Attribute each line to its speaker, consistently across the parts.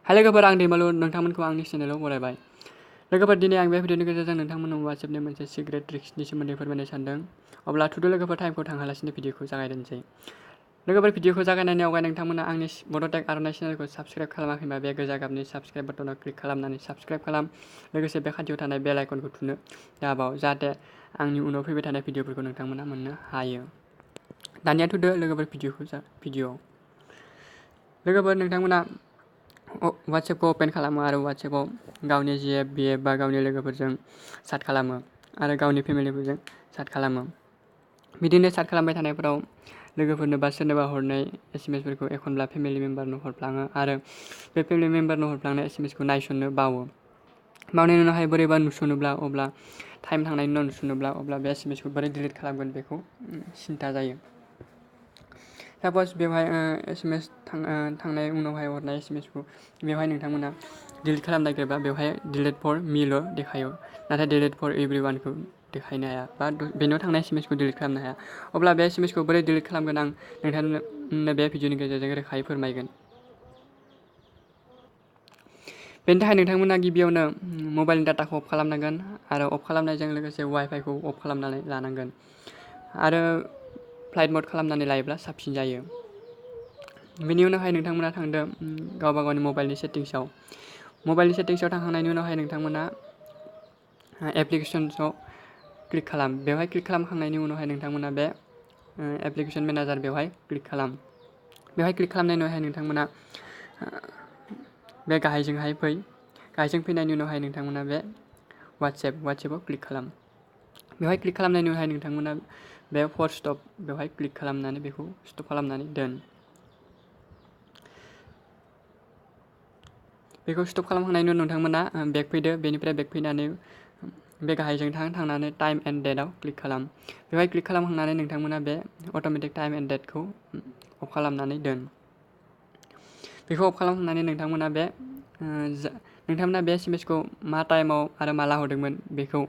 Speaker 1: हाय लोगोफोर, आं दैमालु नोंथांमोनखौ आंनि चेनेलाव बरायबाय। लोगोफोर, दिनै आं बे भिडिअनि गेजेरजों नोंथांमोननो WhatsAppनि मोनसे सिक्रेट ट्रिक्सनि सोमोन्दै फोरमायनो सानदों। अब्ला थुदो लोगोफोर, टाइमखौ थांहोलासिनो भिडिअखौ जागायदोनसै। लोगोफोर, भिडिअखौ जागायनायनि आवगाय नोंथांमोना आंनि बड'टेक आर'नाइ चेनेलखौ साबस्क्राइब खालामाखैबा बे गोजा गाबनि साबस्क्राइब बटनाव क्लिक खालामनानै साबस्क्राइब खालाम। लोगोसे बे खाथियाव थानाय बेल आइकनखौ थुनो दाबाव, जाहाथे आंनि उनाव फैबाय थानाय भिडिअफोरखौ नोंथांमोना मोननो हायो। दानिया थुदो लोगोफोर भिडिअ। लोगोफोर, नोंथांमोना WhatsAppखौ अपेन खालामो आरो WhatsAppआव गावनि GF, BF बा गावनि लोगोफोरजों चेट खालामो आरो गावनि फेमिलिफोरजों चेट खालामो। बिदिनो चेट खालामबाय थानायफोराव लोगोफोरनो बा सोरनोबा हरनाय SMS-फोरखौ एखनब्ला फेमिलि मेम्बारनो हरफ्लाङो आरो बे फेमिलि मेम्बारनो हरफ्लांनाय SMS-खौ नायसननो बावो। बावनायनि उनावहाय बोरैबा नुसनोब्ला, अब्ला टाइम थांनायनि उनाव नुसनोब्ला, अब्ला बे SMS-खौ बोरै डिलिट खालामगोन बेखौ सिन्था जायो। साप'ज बेवहाय SMS थांनाय उनावहाय हरनाय SMS-खौ बेवहाय नोंथांमोना डिलिट खालामनो नागिरबा बेवहाय डिलिट फर मिल' देखायो, नाथाय डिलिट फर एभ्रिवानखौ देखायनो हाया बा बेनाव थांनाय SMS-खौ डिलिट खालामनो हाया। अब्ला बे SMS-खौ बोरै डिलिट खालामगोन आं नोंथांनो बे भिडिअनि गेजेरजों रोखायै फोरमायगोन। बेनि थाखाय नोंथांमोना गिबियावनो मबाइलनि डाटाखौ अफ खालामनांगोन आरो अफ खालामनायजों लोगोसे वाइफाइखौ अफ खालामनानै लानांगोन आरो फ्लाइट मड खालामनानै लायोब्ला साबसिन जायो। बेनि उनावहाय नोंथांमोना थांदो गावबा गावनि मबाइलनि सेटिंसआव। मबाइलनि सेटिंसआव थांखांनायनि उनावहाय नोंथांमोना एप्लिकेशन्सआव क्लिक खालाम। बेवहाय क्लिक खालामखांनायनि उनावहाय नोंथांमोना बे एप्लिकेशन मेनेजार बेवहाय क्लिक खालाम। बेवहाय क्लिक खालामनायनि उनावहाय नोंथांमोना बे गाहायजोंहाय फै। गाहायजों फैनायनि उनावहाय नोंथांमोना बे WhatsAppआव क्लिक खालाम। बेवहाय क्लिक खालामनायनि उनावहाय नोंथांमोना बे फर स्टप बेवहाय क्लिक खालामनानै बेखौ स्टप खालामनानै दोन। बेखौ स्टप खालामखांनायनि उनाव नोंथांमोना बेक फैदो। बेनिफ्राय बेक फैनानै बे गाहायजों थांनानै टाइम एन्ड डेटआव क्लिक खालाम। बेवहाय क्लिक खालामखांनानै नोंथांमोना बे अट'मेटिक टाइम एन्ड डेटखौ अफ खालामनानै दोन। बेखौ अफ खालामखांनानै नोंथांमोना बे SMS-खौ मा टाइमाव आरो माला हरदोंमोन बेखौ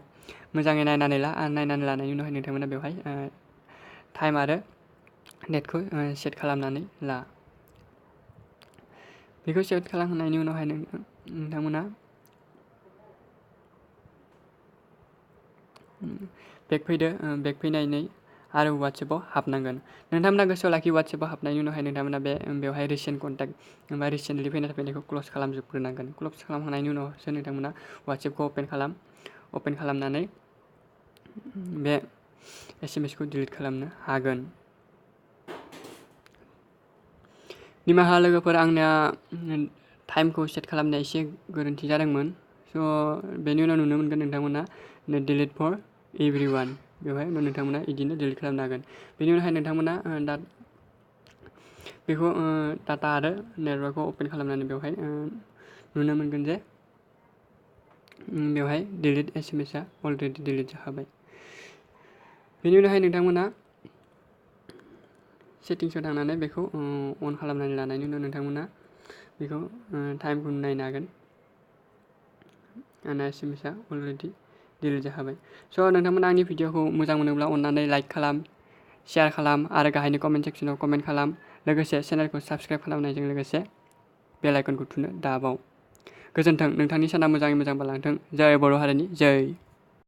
Speaker 1: मोजाङै नायनानै ला। नायनानै लानायनि उनावहाय नोंथांमोना बेवहाय टाइम आरो डेटखौ सेट खालामनानै ला। बेखौ सेट खालामखांनायनि उनावहाय नोंथांमोना बेक फैदो। बेक फैनानै आरो WhatsAppआव हाबनांगोन। नोंथांमोना गोसोआव लाखि, WhatsAppआव हाबनायनि उनावहाय नोंथांमोना बेवहाय रिसेन्ट कन्टेक्ट बा रिसेन्टलि फैनायखौ क्ल'ज खालामजोबग्रोनांगोन। क्ल'ज खालामखांनायनि उनावसो नोंथांमोना WhatsAppखौ अपेन खालाम। अपेन खालामनानै बे SMS-खौ डिलिट खालामनो हागोन। निमाहा लोगोफोर, आंनिया टाइमखौ सेट खालामनाया एसे गोरोन्थि जादोंमोन। स' बेनि उनाव नुनो मोनगोन नोंथांमोना डिलिट फर एभ्रिवान। बेवहाय नोंथांमोना बिदिनो डिलिट खालामनो हागोन। बेनि उनावहाय नोंथांमोना बेखौ डाटा आरो नेटवर्कखौ अपेन खालामनानै बेवहाय नुनो मोनगोन जे बेवहाय डिलिट SMS-आ अलरेडि डिलिट जाखाबाय। बेनि उनावहाय नोंथांमोना सेटिंसआव थांनानै बेखौ अन खालामनानै लानायनि उनाव नोंथांमोना बेखौ टाइमखौ नायनो हागोन। आंना SMS-आ अलरेडि डिलिट जाखाबाय। स' नोंथांमोना आंनि भिडिअखौ मोजां मोनोब्ला अननानै लाइक खालाम, शेयार खालाम आरो गाहायनि कमेन्ट सेक्सनाव कमेन्ट खालाम। लोगोसे चेनेलखौ साबस्क्राइब खालामनायजों लोगोसे बेल आइकनखौ थुनो दाबाव। गोजोन्थों। नोंथांनि साना मोजाङै मोजां बारलांथों। जय बर' हारिनि जय।